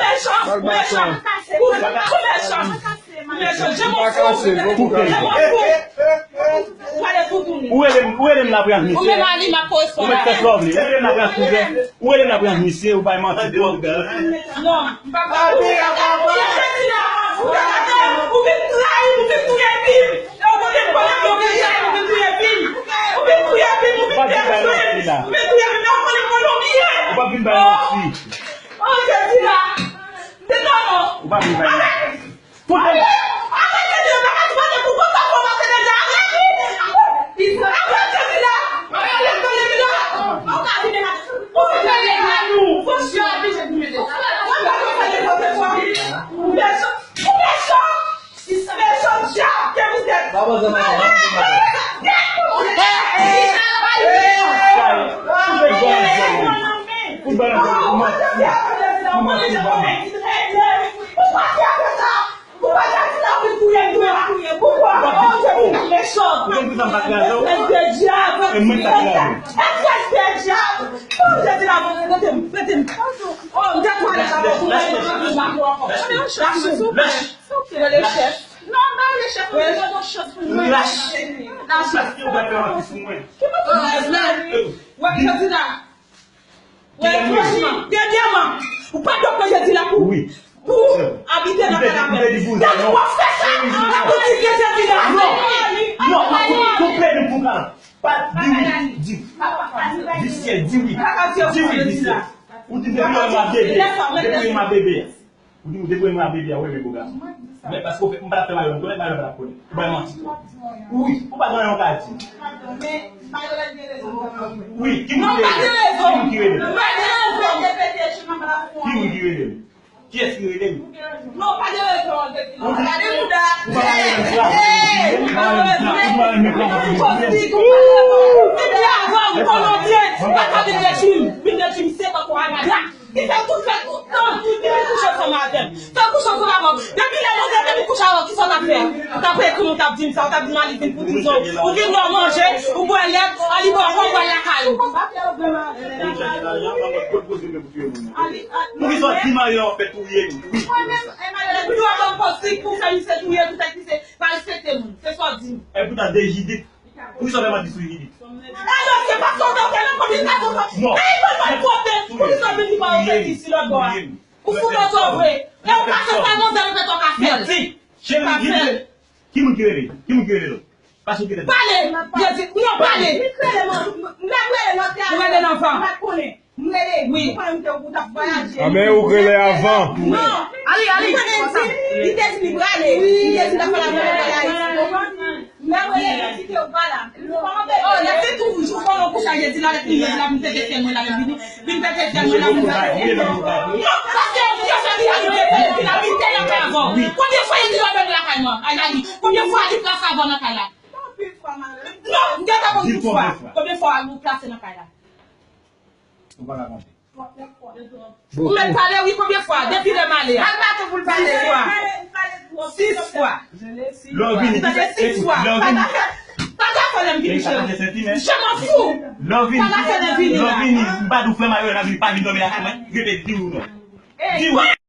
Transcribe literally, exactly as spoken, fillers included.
mechan, mechan. Ou mechan. Mechan, je m'en fous. Je m'en fous. Ou rele m, ou rele m la pou y ak misye. Ou menm ali m ap koresponn. Ou mèt fè sa w vle. Ou rele m la pou y ak misye. Ou rele m la pou y ak misye. Ou bay manti twòp. Non, m pa ka. Ou vin trayi m, ou vin touye fi m. Ou vin touye fi m, ou vin touye fi m. Ou vin touye fi m, ou vin touye fi m. Ou vin touye fi m, ou vin touye fi m. Ou pa vin bay manti. Oh, Jezi la. Detann ou. Ou pa vin bay manti. Tout bon. Arrête, arrête, Jezi la, pa ka di mande pou konsa fò maten deja. Arrête. Arrête, Jezi la. Arrête, Jezi la. Ou ka vin la. Ou vin la nou. Fò si yo ap vin mete. Ou pa konsa de kote swa. Ou mechan. Ou mechan. Mechan dyab ke vous êtes. Arrête, arrête, arrête. Fout bal nan tèt ou, manti. Ou manti, ou manti. Ou pa fè sa. Ou pa ka di la pou touye m tou la. Poukwa? Ou pa di, oh. Ou konn poukisa m pa kraze w? Espès de dyab. E mwen k ta kraze w. Espès de dyab. Oh, Jezi la, mete m, mete m. Oh, m te kwè sa pou mwen. Lach, lach, lach. Non, m pa rele chèf mwen, li ban nou chans pou mwen. Lach. Lach. Paske ou pa fè manti sou mwen. Ki manti? Wè, Jezi la. Wè, franchman, dènyèman, ou pa dwe pran Jezi la pou, pou abite nan kay la menm. Gade w ap fè sa, akoz di ke Jezi la. Non, non, non, non, koupe nou pou ka. Pa, di wi, di. Visye, di wi. Di wi, visye. Ou di depi lè m a bebe, depi lè m a bebe. Ou di, ou te konn mwen a bebe a, wi, men boga. Men paske ou fè, m pa t ap fè mayò, m konnen mayò pa t ap konnen. Ou bay manti. Wi, ou pa gen anyen ou ka di. Wi, ki moun ki rele? Ki moun ki rele? Ki moun ki rele? Kiyès ki rele m? Ou pa gen rezon, ou pa gen rezon. Ou pa gen rezon. Ou pa gen rezon. Depi avan, m konnen w byen. Ou pa ka vin detwi m. Vin detwi m, se tankou Agatha. Li fè tout fè tout tan, li vin kouche ansanm avè m. Fè l kouche ansanm avè m. Depi lè Bondye te vin kouche avè w, kisa w t ap fè? Ou t ap ekri m, ou t ap di m sa, ou t ap di m Alice vin pou dizon. Ou vin bò manje, ou bwè lèt, Alice bò kòb, ou al lakay ou. Poukisa w di Mario an fè touye m? Wi. Pou yo ban m poz pou fè misye touye, poutèt misye pa respekte moun. Se sa w di m. Epoutan de Jidit. Poukisa w fè manti sou Jidit? E non, se paske w te nan kominikasion. Non. E, mwen, mwen, kote? Poukisa w vin di pa w fè di si lòt bò a? Ou fout lòt bò vre. Lè w ka fè sa, manzè repete w ka fè l. Manti. Cheri, ki moun, ki moun ki rele? Ki moun ki rele lòt? Pase w ki rele. Pale! Jezi, non, pale! Ou rele nan van. Mwen, wi. Anben, ou rele avan. Non. Ali, Ali. Li te di, li te di li prale. Li te di l ap pale avè l, pale Ayiti. Lè w rele li, kite w pa la. Oh, lè se toujou fò yon kouch a jezi la, lè fini jezi la, vin pete fyèl mwen la, vin vini, vin pete fyèl mwen la, vin pete fyèl mwen la. Non, paske yon moun yo fè li abite, li vin abite lakay avè w. Konbyen fwa yo di yo vin lakay mwen? Ay, ay, konbyen fwa li plase avè w nan kay la? Non, m gentan konn tout fwa. Konbyen fwa ou plase nan kay la? Ou pa ka konte. Ou mèt pale, wi, konbyen fwa? Depi lè m ale a. Al bato pou l pale. Sis fwa. Sis fwa. Lè w vini, tande, sis fwa. Lè w vini. Pa ka fè, pa ka fè lè m vini, cheri. Je m'en fous. Lè w vini, pa ka fè lè m vini la. Lè w vini, m pa di w frè m a yo la vini, pa vin dòmi lakay mwen. Repete, di w non. Di w.